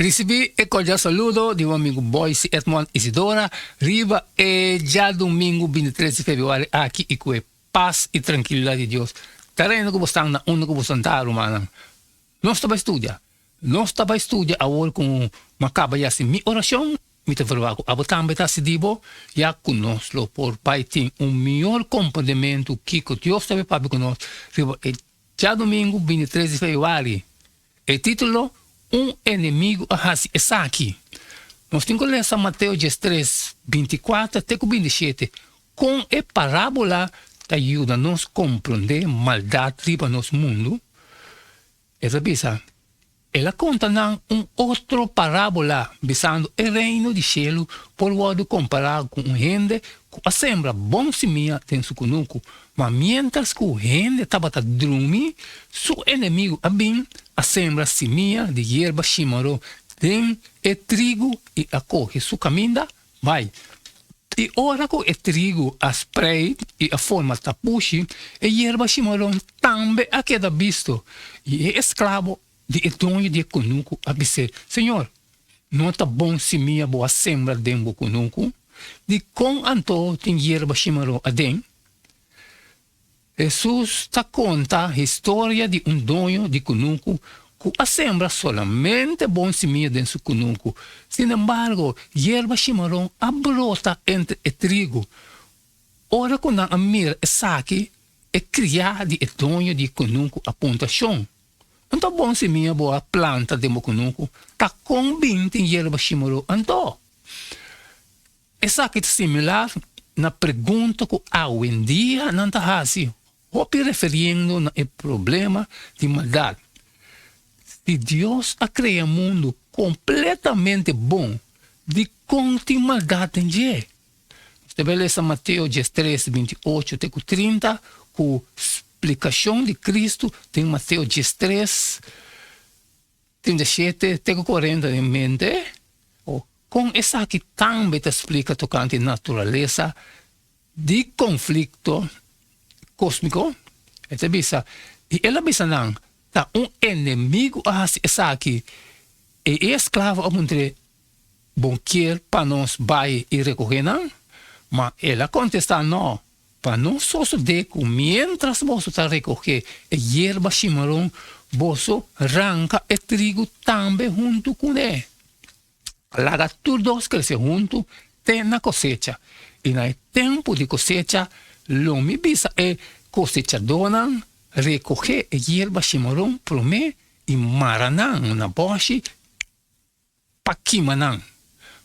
Risibí e kordial saludo di bo amigu Boyce Edmond Isidora riba e djadumingu bintitres di febrüari aki i ku e pas i trankilidat di Dios ta reina ku bo stan na unda ku bo stan ta, rumannan. Nos ta bai studia. Nos ta bai studia awor ku mi a kaba di hasi mi orashon. Mi ta verwagt ku abo tambe ta hasi di bo, ya ku nos lo por bai tin un mihor komprendementu kiko Dios ta bai papia ku nos riba e djadumingu bintitres di febrüari. E título, Un enemigu a hasi esaki. Nos tin ku lesa Mateo diestres, bintikuater te ku bintishete. Kon e parábola ta yuda nos komprondé maldat riba nos mundu? E ta bisa, El a konta nan un otro parábola, bisando, E Reino di shelu por wòrdu kompará ku un hende ku a sembra bon simia den su kunuku. Ma miéntras ku hende tabata drumi, su enemigu a bin, a sembra simia di yerba shimaró den e trigu i a kohe su kaminda bai. I ora ku e trigu a sprei i a forma tapushi, e yerba shimaron tambe a keda bisto. I e esklabo di e doño di e kunuku a bis'é, Señor, no ta bon simia bo a sembra den bo kunuku? Dikon anto tin yerba shimaron aden? Hesus ta konta historia di un doño di kunuku ku a sembra solamente bon simia den su kunuku. Sinembargo, yerba shimaron a brota entre e trigu. Ora ku nan a mira esaki, e kriá di e doño di kunuku a puntra, Shon, un ta bon simia bo a planta den bo kunuku? Ta kon bin tin yerba shimaron anto? Esaki ta similar na pregunta ku awendia nan ta hasi, hopi referiendo na e problema di maldat. Si Dios a krea mundu kompletamente bon, dikon tin maldat den dje? Nos ta bai lesa Mateo diestres, binti ocho te ku 30 ku splikashon di Kristu den Mateo 13, 37 te ku 40 den mente. Kon esaki tambe ta splika tokante naturalesa di konflikto kósmiko? E ta bisa, I el a bisa nan, Ta un enemigu a hasi esaki. I e esklavo a puntr'é, Bo kier pa nos bai i rekohé nan? Ma el a kontestá, Nò, pa no sosodé ku miéntras boso ta rekohé e yerba shimaron, boso ranka e trigu tambe huntu kuné. Laga tur dos krese huntu te na kosecha, i na e tempu di kosecha lo mi bisa e kosechadónan, Rekohé e yerba shimaron promé i mara nan na bòshi pa kima nan,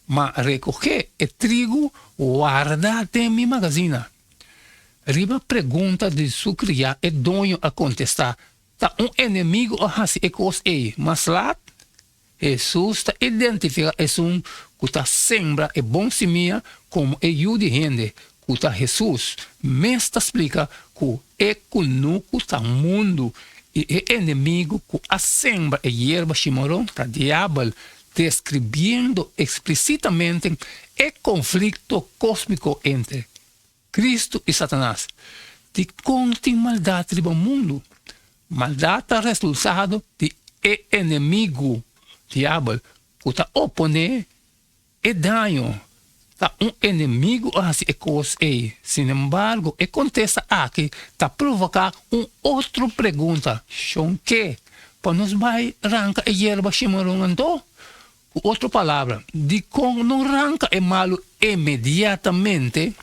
ma rekohé e trigu warda den mi magazina. Riba pregunta di su kriá e doño a kontestá, Ta un enemigu a hasi e kos ei. Mas lat, Hesus ta identifiká esun ku ta sembra e bon simia komo e Yu di hende, ku ta Hesus mes ta splika ku e kunuku ta mundu i e enemigu ku a sembra e yerba shimaron ta Diabel, deskribiendo eksplisitamente e konflikto kósmiko entre Kristu i Satanas. Dikon tin maldat riba mundu? Maldat ta resultado di e enemigu, Diabel, ku ta oponé e daño. Ta un enemigu a hasi e kos ei. Sinembargo, e kontesta aki ta provoká un otro pregunta, Shon ke pa nos bai ranka e yerba shimaron anto? Ku otro palabra, dikon no ranka e malu inmediatamente?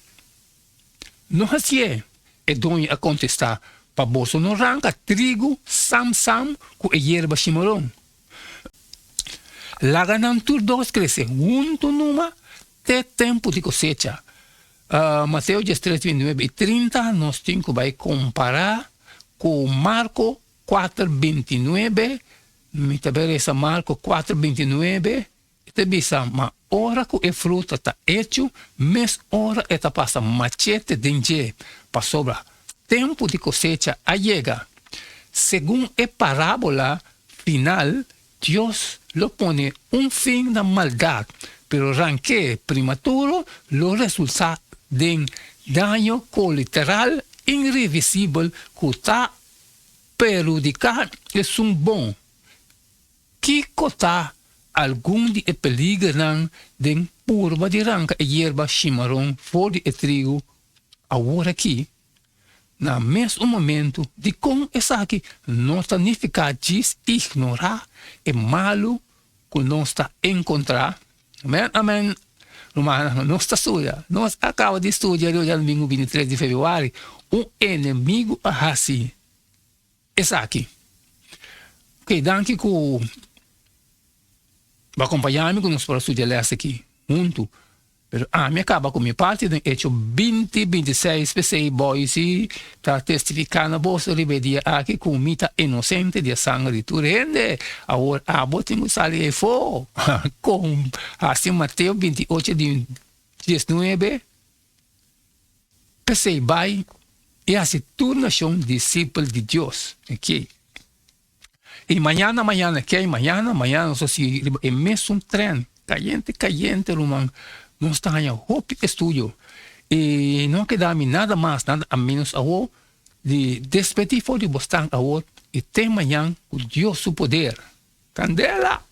No hasié, e doño a kontestá, pa boso no ranka trigu sam sam ku e yerba shimaron. Laga nan tur dos krese huntu numa te tempu di kosecha. Mateo 13, 29 i 30 nos tin ku bai kompará ku Marko 4, 29. Mi ta bai resa Marko 4, 29, e ta bisa, Ma ora ku e fruta ta echu, mes ora e ta pasa machete den dje, pasobra tempu di kosecha a yega. Segun e parábola final, Dios lo pone un fin na maldat, pero ranké primaturo lo resultá den daño kolateral inrevisibel ku ta perhudiká esun bon. Kiko ta Algun di e peligernan den purba di ranka e yerba shimaron for di e trigu awor aki. Na mes un momentu, dikon esaki no ta nifiká djis ignorá e malu ku nos ta enkontrá? Amen, amen, rumannan, nos ta studia, nos a kaba di studia riba djadumingu 23 di febrüari, un enemigu a hasi esaki. Ok, danki ku bo a kompañá mi ku nos por a studia lès aki huntu. Pero ami a kaba ku mi parti den Echo 20, 26, P'esei boy si ta testifiká na boso riba e dia aki ku mi ta inosente di e sanger di tur hende. Awor abo tin ku sali efó. Kon hasi Mateo 28 di 19? P'esei bai i hasi tur nashon disipel di Dios. Oké. I mañana, mañana, kei mañana, mañana nos ta sigui riba e mesun tren. Kayente, kayente, ruman. Nos ta haña hopi estudio. I no a keda mi nada mas, nada a menos awor di despedí for di bosnan awor i te mañan ku Dios su poder. Kandela!